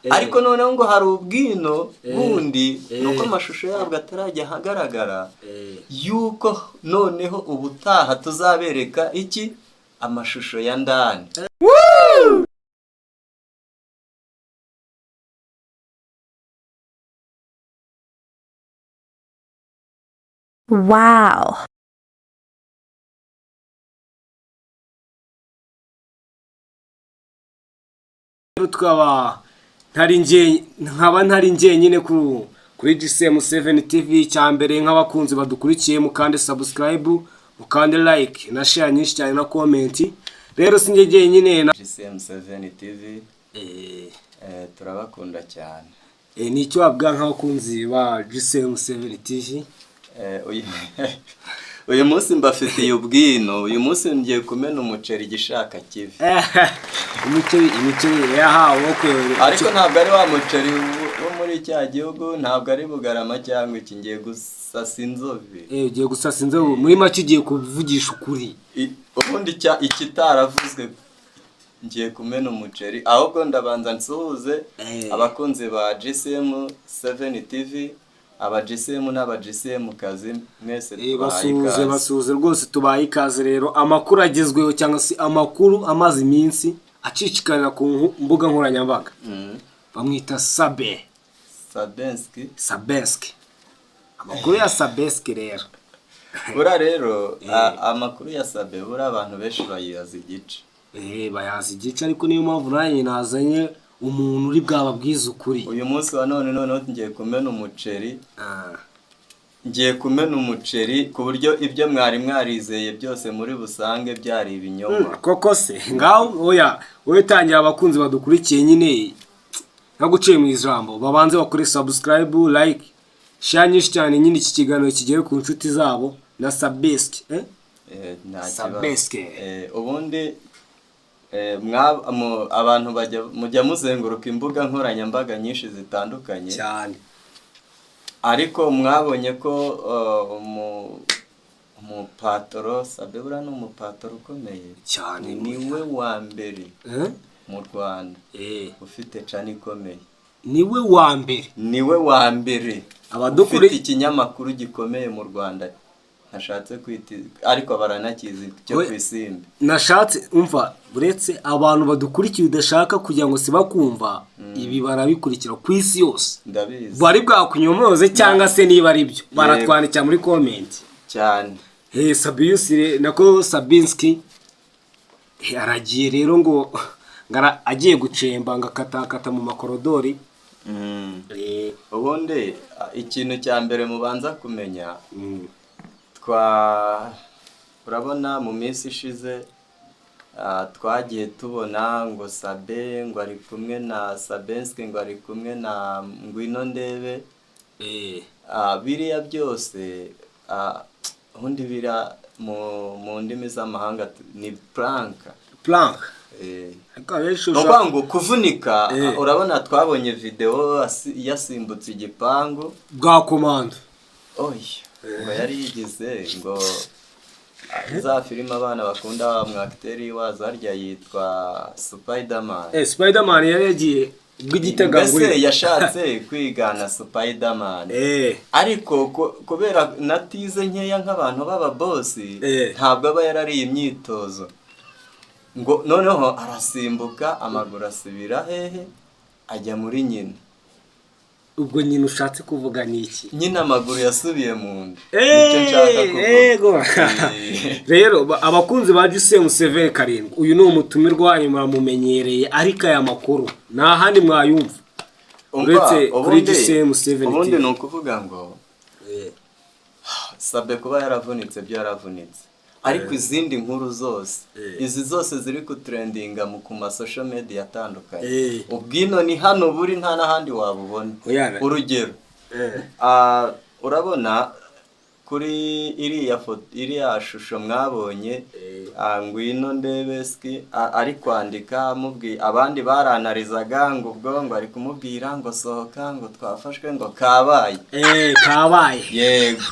Ariko noneho ngo hari ubwino bundi, nuko amashusho yabwo atarajya ahagaragara, yuko noneho ubutaha tuzabereka iki amashusho ya ndani. Wow. Tukaba ntari njye, nkaba ntari njyenyine kuri GCM7 TV. Cya mbere, nk'abakunzi badukurikiye, mukande subscribe, mukande like na share nyinshi cyane na comment. Rero si njye njyenyine na GCM7 TV. Turabakunda cyane. Ni icyo wabwira nk'abakunzi ba GCM7 TV? Uyu munsi mbafitiye ubwino. Uyu munsi ngiye kumena umuceri igishaka kivi. Imiceri yahawe wo. Ariko ntabwo ari wa muceri wo muri cya gihugu, ntabwo ari Bugarama cyangwa iki. Ngiye gusasa inzobe. Ugiye gusasa inzobe, muri make ugiye kuvugisha ukuri. Ubundi ikitaravuzwe, ngiye kumena umuceri. Ahubwo ndabanza nsuhuze abakunzi ba GCM 7 TV, aba GCM n'aba GCM kazi mwese, tubahaye Basuhuze. ikaze. Basuhuze rwose, tubaye ikaze. Rero amakuru agezweho cyangwa se amakuru amaze iminsi acicikanira ku mbuga nkoranyambaga, bamwita Sabe. Sabenski. Sabeski. Amakuru ya Sabeski rero. Buriya rero amakuru ya Sabe, buriya abantu benshi bayibaza igice. Bayazi igice, ariko niyo mpamvu nanjye nazanye umuntu uri bwababwize ukuri. Uyu munsi wa none noneho ngiye kumena umuceri. Ngiye kumena umuceri ku buryo ibyo mwari mwarizeye byose muri busange byari ibinyoma. Koko se? Ngaho oya, wowe tangira abakunzi badukurikiye nyine, ntaguciye mu ijambo, babanze bakore subscribe, like, share nyinshi cyane nyine, iki kiganiro kigere ku nshuti zabo na Sabeski, eh? Nta kibazo. Sabeski. Ubundi abantu bajya mujya muzenguruka imbuga nkoranyambaga nyinshi zitandukanye, cyane. Ariko mwabonye ko umupatoro Sabe, buriya ni umupatoro ukomeye cyane. Niwe wa mbere Eh? mu Rwanda ufite channel ikomeye. Niwe wa mbere? Niwe wa mbere ufite ikinyamakuru gikomeye mu Rwanda, ntashatse kwita, ariko baranakizi, cyo ku Isimbi. Nashatse, umva, uretse abantu badukurikiye udashaka kugira ngo sibakumva, ibi barabikurikira ku isi yose. Ndabizi. Bari bwakunyomoze cyangwa se niba ari byo, baratwandikira muri comment. Cyane. Hey, Sabius nako Sabinski, aragiye rero ngo agiye gucemba, ngo akatakata mu makorodori. Ubundi ikintu cya mbere mubanza kumenya, urabona mu minsi ishize twagiye tubona ngo Sabe ngo ari kumwe na Sabenski, ngo ari kumwe na Ngwino Ndebe. Biriya byose, ubundi biriya mu ndimi z'amahanga ni prank. Prank. Ariko abenshi Ni ukuvuga ngo kuvunika, urabona twabonye videwo yasimbutse igipangu. Bwa komando. Oya, ngo yari yigize ngo za filime abana bakunda, mu acteur wazo harya yitwa Spiderman. Spiderman yari yagiye bw'igitega. Mbese yashatse kwigana Spiderman, ariko kubera natize nkeya nk'abantu b'ababosi, ntabwo aba yarariye imyitozo, ngo noneho arasimbuka, amaguru asubira hehe? Ajya muri nyina. Ubwo nyine ushatse kuvuga ni iki? Nyine amaguru yasubiye mu nda, nicyo nshaka kuvuga. Yego. Rero abakunzi ba GCM 7, uyu ni umutumirwa wanyu muramumenyereye, ariko aya makuru nta handi mwayumva Umva, uretse kuri GCM 7 ubundi TV. Ni ukuvuga ngo Sabe kuba yaravunitse byo yaravunitse, ariko izindi nkuru zose, izi zose ziri kutrendinga mu ku ma social media atandukanye, ubwino ni hano buri, nta n'ahandi wabubona. Oya. Urugero, urabona kuri iriya foto, iriya shusho mwabonye, Ngwino Ndebe ski ari kwandika amubwiye, abandi baranarizaga ngo ubwo ngo ari kumubwira ngo sohoka, ngo twafashwe, ngo kabaye. Kabaye. Yego,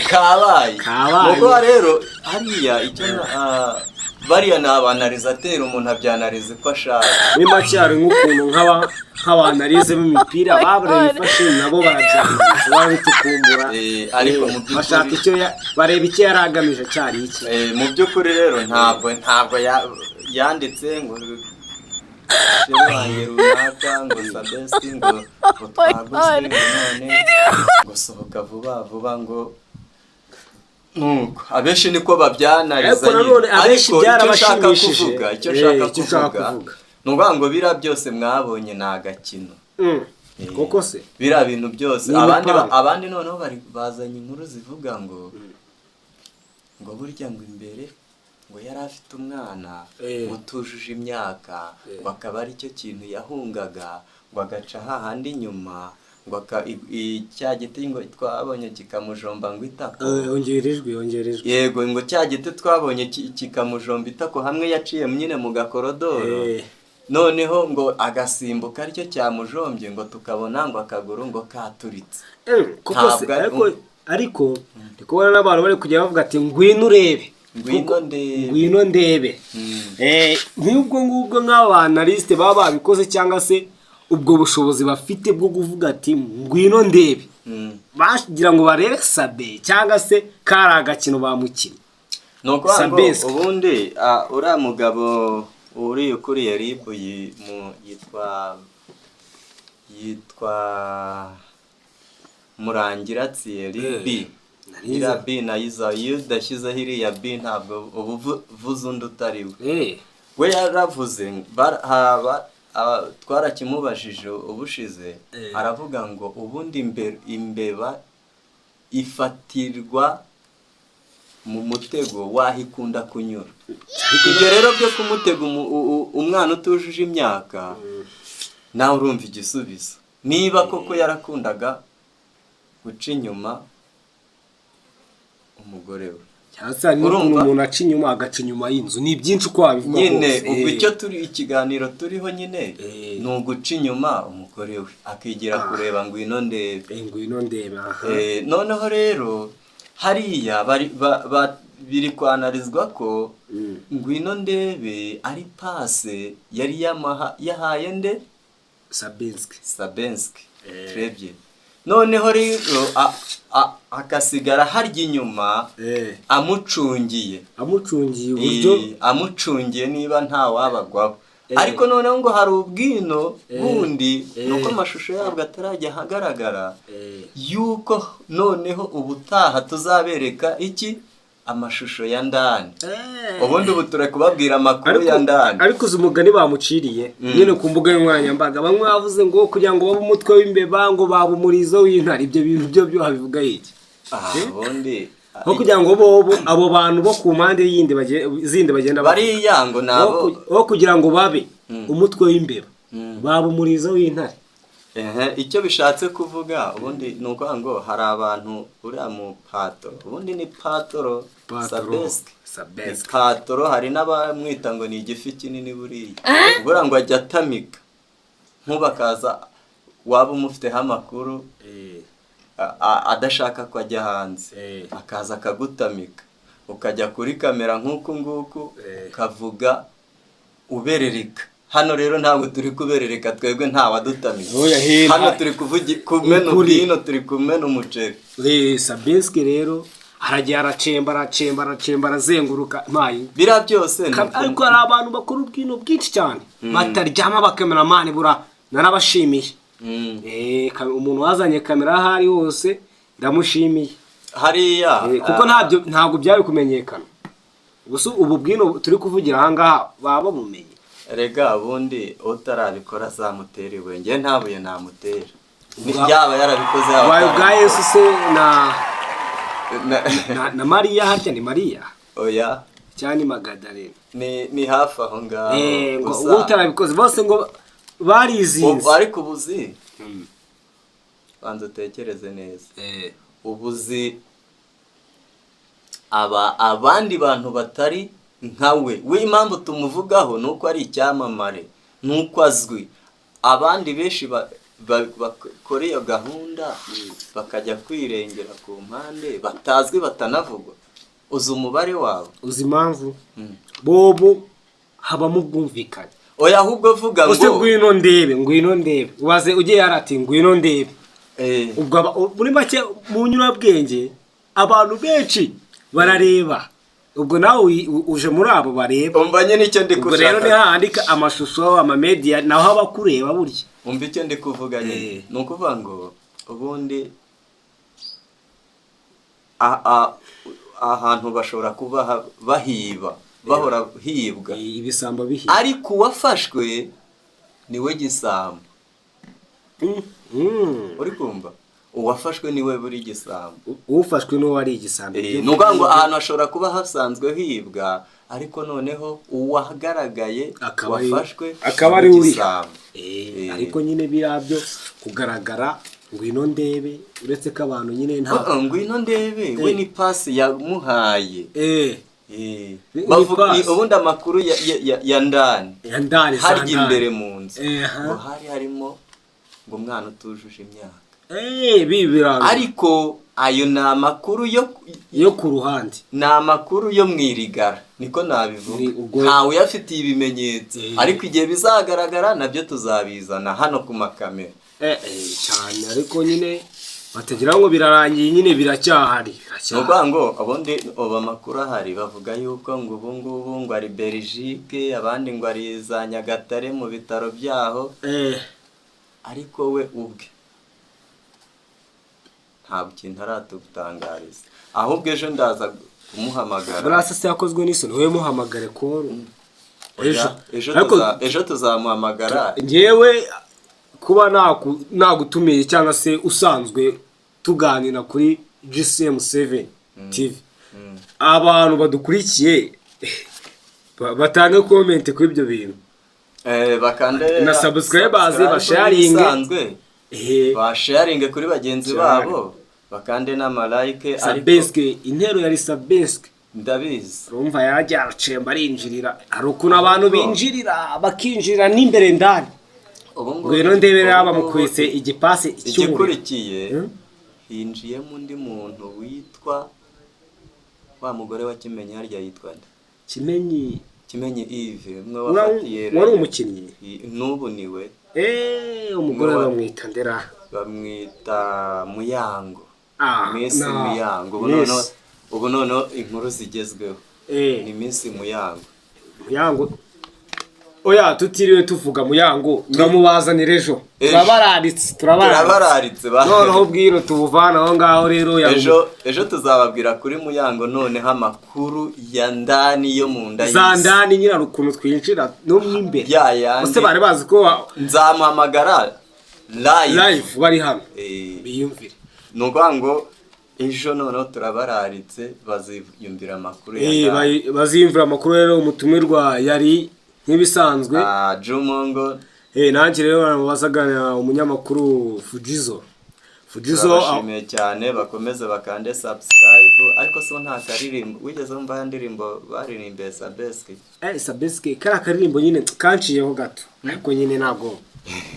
kabaye. Kabaye. Nuko rero hariya icyo Bariya ni abanalizateri, umuntu abyanariza uko ashaka. Muri make, hari nk'ukuntu nk'abanarize b'imipira barabifashe nabo barabyanariza, barabitukumbura. Ariko mu by'ukuri Bashaka icyo bareba icyo yari agamije cyari iki. Mu by'ukuri rero ntabwo yanditse ngo chéri wanjye runaka, ngo Sabesi, ngo twaguze, ngo none ngo sohoka vuba vuba, ngo nuko abenshi niko babyanariza. Ariko nanone Nyine. abenshi Ariko icyo nshaka byarabashimishije. kuvuga, icyo nshaka Icyo ushaka kuvuga kuvuga. ni ukuvuga ngo biriya byose mwabonye ni agakino. Koko se? Biriya bintu byose Ni abandi imipango. Abandi noneho bari bazanye inkuru zivuga ngo burya ngo imbere ngo yari afite umwana utujuje imyaka, ngo akaba ari cyo kintu yahungaga, ngo agaca hahandi inyuma, ngo cya giti ngo twabonye kikamujomba ngo itako. Ongera ijwi, ongera ijwi. Yego, ngo cya giti twabonye kikamujomba itako hamwe yaciye nyine mu gakorodoro, noneho ngo agasimbuka aricyo cyamujombye, ngo tukabona ngo akaguru ngo katuritse. Koko se? Ntabwo ari- Ariko ndi kubona n'abantu bari kujya bavuga ati ngwino urebe. Ngwino ndebe. Ngwino ndebe. Nk'ubwo ngubwo nk'abanalisite baba babikoze, cyangwa se ubwo bushobozi bafite bwo kuvuga ati ngwino ndebe, bagira ngo barebe Sabe cyangwa se kari agakino bamukinnye. Ni ukuvuga ngo Sabesque. ubundi uriya mugabo uri ukuriye RIB yitwa Murangira Thierry B. Nariza. Iriya B nayiza, iyo udashyizeho iriya B ntabwo uba uvuze undi utari we. We yaravuze twarakimubajije ubushize, aravuga ngo ubundi imbeba ifatirwa mu mutego waho ikunda kunyura. Ibyo rero byo kumutega umwana utujuje imyaka, nawe urumva igisubizo, niba koko yarakundaga guca inyuma umugore we. Cyangwa se hari n'ukuntu Urumva? umuntu aca inyuma, agaca inyuma y'inzu, ni byinshi uko wabivuga Nyine kose. ubwo icyo turi, ikiganiro turiho nyine, ni uguca inyuma umugore we akigira kureba ngwino ndebe. Ngwino ndebe, aha. Noneho rero hariya bari biri kwanarizwa ko ngwino ndebe ari passe yari yahaye nde? Sabinski. Sabenski. Trebye. Noneho rero akasigara harya inyuma amucungiye. Amucungiye uburyo. Amucungiye niba nta wabagwaho. Ariko noneho ngo hari ubwino bundi, nuko amashusho yabwo atarajya ahagaragara, yuko noneho ubutaha tuzabereka iki, amashusho ya ndani. Ubundi ubu turi kubabwira amakuru ya ndani. Ariko uzi umugani bamuciriye nyine ku mbuga nkoranyambaga? Bamwe bavuze ngo kugira ngo babe umutwe w'imbeba, ngo baba umurizo w'intare. Ibyo bintu byo babivuga iki? Ubundi Nko kugira ngo bobo abo bantu bo ku mpande yindi zindi bagenda bavuga. Bariya ngo nabo Wo kugira ngo babe umutwe w'imbeba, baba umurizo w'intare. Ehe, icyo bishatse kuvuga ubundi ni ukuvuga ngo hari abantu, uriya mu patoro, ubundi ni patoro. Patoro, Sabeski ni Sabeski. patoro, hari n'abamwita ngo ni igifi kinini. Buriya buriya ngo ajya atamika nk'ubakaza, waba umufiteho amakuru adashaka ko ajya hanze, akaza akagutamika, ukajya kuri kamera nk'uku nguku, ukavuga uberereka. Hano rero ntabwo turi kuberereka twebwe, ntawadutamika. Oya, he, Hano turi kumena Ukuri. ubwino, turi kumena umuceri. Sabeski rero aragiye, aracemba, aracemba, aracemba, arazenguruka mpayi. Biriya byose ni Ariko hari abantu bakora ubwino bwinshi cyane bataryama, abakameramani bura narabashimiye. Umuntu wazanye kamera aho ari hose ndamushimiye. Hariya Kuko ntabwo byari kumenyekana gusa ubu bwino turi kuvugira ahangaha baba babumenye. Rega ubundi utarabikora azamutera ibuye, njye nta buye namutera. Yaba yarabikoze, yaba Ubaye ubwa atarabikoze. Yesu se na Mariya, harya ni Mariya? Oya. Cyangwa ni Magadalena? Ni hafi aho ngaho. Ngo Gusa uwo utarabikoze bose ngo barizinze. Ariko ubuzi, banza utekereze neza, ubuzi aba abandi bantu batari nka we, impamvu tumuvugaho ni uko ari icyamamare, ni uko azwi. Abandi benshi bakora iyo gahunda bakajya kwirengera ku mpande, batazwi, batanavugwa, uzi umubare wabo? Uzi impamvu? Bobo habamo ubwumvikane. Oya, ahubwo vuga Use ngo ngwino ndebe, ngwino ndebe, ubaze ugiye yarati ngwino ndebe. Ubwo muri make mu nyurabwenge abantu benshi barareba, ubwo nawe uje muri abo bareba. Umva nyine icyo ndi Ubwo rero gushaka. Nihandika amashusho, amamedia, naho aba akureba burya. Umva icyo ndi kuvuga nyine. Ni ukuvuga ngo ubundi ahantu bashobora kuba bahiba, bahora hibwa. Ibisambo bihiye. Ariko uwafashwe niwe gisambo. Uri kumva, uwafashwe niwe buri gisambo. Ufashwe n'uwo ari igisambo. Ni ukuvuga ngo ahantu hashobora kuba hasanzwe hibwa, ariko noneho uwagaragaye Akaba wafashwe akaba ari niwe uriya. gisambo. Ariko nyine biriya byo kugaragara ngwino ndebe, uretse ko abantu nyine nta Ngwino ndebe we ni pasi yamuhaye. Ni Bavuga pasi. Ubundi amakuru ya ndani Ya ndani za harya ndani. imbere mu nzu ngo hari harimo ngo umwana utujuje imyaka. Bibiranga. Ariko ayo ni amakuru yo Yo ku ruhande. Ni amakuru yo mu irigara, niko nabivuga. Ntawe uyafitiye ibimenyetso. Ariko igihe bizagaragara nabyo tuzabizana hano ku makamera. Cyane, ariko nyine batagira ngo birarangiye, nyine biracyahari. Ni Biracyahari. ukuvuga ngo ubundi ubu amakuru ahari bavuga yuko ngo ubu ngubu ngo ari Belgique, abandi ngo ari za Nyagatare mu bitaro byaho. Ariko we ubwe ntabwo ikintu aratutangariza, ahubwo ejo ndaza kumuhamagara. Burasa se yakozwe n'isoni, wowe muhamagare call ejo. Ejo. Ariko Ejo tuzamuhamagara. Njyewe kuba nagutumiye cyangwa se usanzwe tuganira kuri GCM7 TV, abantu badukurikiye batange comment kuri ibyo bintu. Bakande Na subscribers, subscribe basharinge. nk'ibisanzwe. Basharinge kuri bagenzi Cyane. babo, bakande n'amalike, ariko Sabeske, intero yari Sabeske. Ndabizi. Urumva yarajya aracemba arinjirira, hari ukuntu abantu binjirira, bakinjirira n'imbere ndani. Ubu ngubu Ngwino ndebe ubu ngubu bamukubise igipasi cy'umuriro. Igikurikiye, hinjiyemo undi muntu witwa wa mugore wa Kimenyi, harya yitwa nde? Kimenyi. Kimenyi Yves, umwe wafatiye Wari umukinnyi. N'ubu niwe. Umugore bamwita ndera? Bamwita Muyango. Ah, Miss Muyango ubu. Miss. Noneho inkuru zigezweho ni Miss Muyango. Muyango, oya, tutiriwe tuvuga Muyango, turamubazanira ejo. Ejo. Turabararitse, turabararitse. Turabararitse Noneho bwino tubuvana aho ngaho rero Ejo tuzababwira kuri Muyango, noneho amakuru ya ndani yo mu nda Za y'isi. ndani nyine, hari ukuntu twinjira no mo imbere. Ya yandi. Ese bari bazi ko Nzamuhamagara live. Live bari hano biyumvire. Ni ukuvuga ngo ejo noneho turabararitse, baziyumvira amakuru ya ndani. Baziyumvira amakuru. Rero umutumirwa yari nk'ibisanzwe Ah, Jumongo. Nanjye rero bazaganira umunyamakuru Fujizo, Fujizo. Turabashimiye cyane, bakomeze bakande subscribe. Ariko so nta karirimbo wigeze wumva, ya ndirimbo baririmbiye Sabeski? Sabeski, kariya karirimbo nyine kanciyeho gato, ariko nyine ntabwo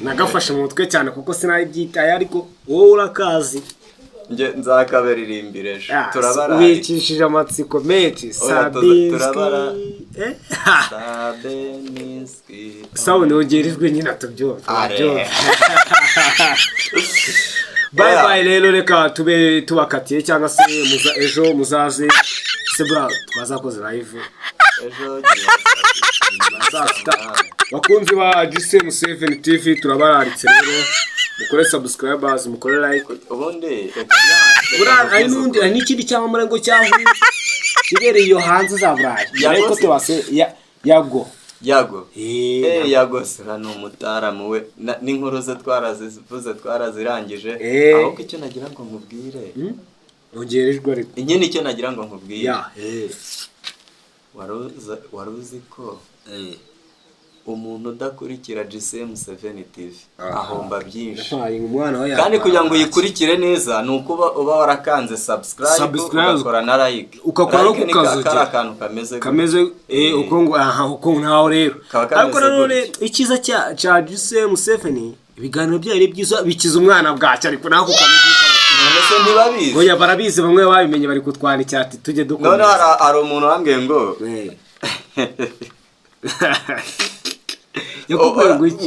nagafashe mu mutwe cyane kuko sinabyitaye, ariko wowe urakazi. Nge nzakabaririmbira ejo. Ah, Turabararitse. wicishije amatsiko menshi. Oya, Sabeski. Sabeniski. Sawa, nongera ijwi nyine tubyumve. Are. Tubyumve. Bye. Oya. Bye rero, reka tube tubakatiye, cyangwa se ejo muzaze sebura twazakoze live. Ejo. Saa 6. Bakunzi ba GCM 7 TV, turabararitse rero, mukore subscribers, mukore like. Ubundi reka Buriya hari n'undi, hari n'ikindi cyamamare ngo cyahuye kibereye iyo hanze za Burayi. Yago Ariko se? tubase Yago. Yago. Yago sira ni umutaramu we. N'inkuru ze twarazivuze, twarazirangije. Ahubwo icyo nagira ngo nkubwire, Ongera ijwi ariko. Nyine icyo nagira ngo nkubwire, ya wari uzi ko umuntu udakurikira GCM 7 TV ahomba byinshi? Ntwaye umwana we. Kandi kugira ngo uyikurikire neza ni uko uba warakanze subscribe, Subscribe. ugakora na like. Ugakora no Like ni kukazogera. kari akantu kameze gutya. Kameze uko ngo aha, uko ntaho rero. Kaba kameze Ariko nanone gutya. icyiza cya GCM 7, ibiganiro byayo ni byiza, bikiza umwana bwacyo, ariko nako kameze. None se ntibabizi? Oya, barabizi, bamwe babimenye bari kutwandikira ati tujye None dukomeza. hari umuntu wambwiye ngo Yakubwiye ngo iki?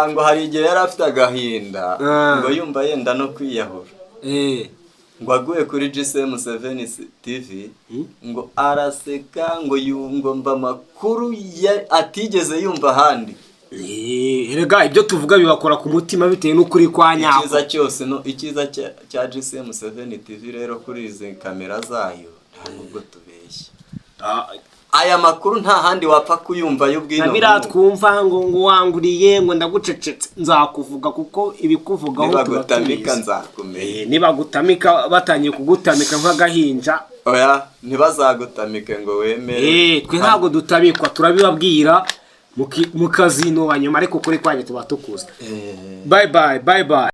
Ngo hari igihe yari afite agahinda, ngo yumva yenda no kwiyahura, ngo aguye kuri GSM 7 TV, ngo araseka, ngo yumva amakuru atigeze yumva ahandi. Erega ibyo tuvuga bibakora ku mutima bitewe n'ukuri kwa nyako. Icyiza cyose, no icyiza cya GSM 7 TV rero, kuri izi kamera zayo nta nubwo tubeshya. Aya makuru nta handi wapfa kuyumva y'ubwino. Na biriya twumva ngo wanguriye, ngo ndagucecetse, nzakuvuga kuko ibikuvugaho tuba Nibagutamika tubizi. nzakumenya. Nibagutamika, batangiye kugutamika nk'agahinja. Oya, ntibazagutamike ngo wemere. Twe ntabwo dutamikwa, turabibabwira mukazinuba nyuma, ariko kuri kwanjye tuba tukuzi. Bye bye, bye bye.